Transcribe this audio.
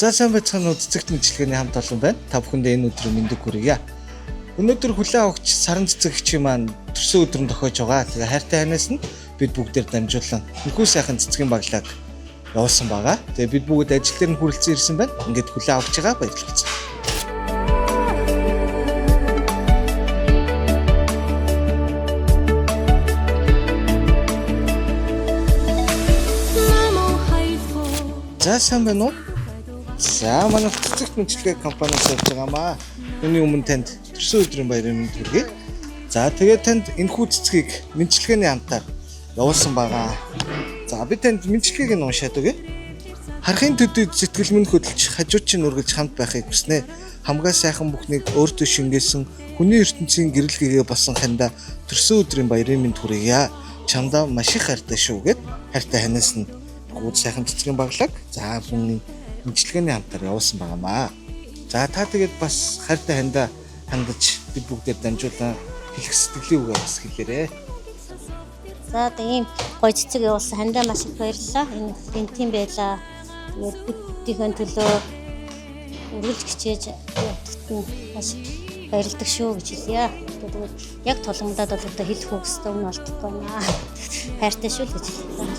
За, сайн байцгаана уу, цэцэгт мэдлэгэний хамт олон байна. Та бүхэндээ энэ өдрийн мэндийг хүргье. Өнөөдөр хүлээн авагч саран цэцэгчийн маань төрсөн өдөр нь тохиож байгаа. Тэгээ хайртай ханаас нь бид бүгдээр дамжуулан энэхүү сайхан цэцгийн баглааг явуулсан байгаа. Тэгээ бид бүгд ажил дээр нь хүрэлцэн ирсэн байна. Ингээд хүлээн авагч байгаа баярлалаа. За, сайн байна уу? За, манай цэцэгт мэдлэгээ компаниас явж байгаамаа. Үүний өмнө танд төрсөн өдрийн баярын мэнд хүргэе. За, тэгээд танд энэхүү цэцгийг мэдлэгээний хамтаар явуулсан байгаа. За, би танд мэдлэгийг нь уншаад өгье. Харахын төдийд сэтгэл минь хөдөлж, хажууд чинь үргэлж хамт байхыг хүснэ. Хамгаа сайхан бүхнийг өөртөө шингээсэн хүний ертөнцийн гэрэл гэгээ болсон хандаа төрсөн өдрийн баярын мэнд хүргье. Чамдаа маш их хайртай шүү гэд хайртай ханаас нь гууд сайхан цэцгийн баглаг. За, хүний мэдлэгээний хамтаар явуулсан байгаамаа. За, та тэгээд бас хайртай хандаа хандаж бид бүгдээр дамжуулан хэлэх сэтгэлийн үгээ бас хэлээрэй. За, одоо ийм гоё цэцэг явуулсан хандаа маш их баярлалаа. Энэ энэ тийм байлаа. Тэгээд бүгдийнхээ төлөө үргэлж хичээж явдагт нь маш их баярлдаг шүү гэж хэлье. Тэгээд яг тулгамдаад бол одоо хэлэх үг өстө өмнө олдохгүй байна. Хайртай шүү л гэж хэлье.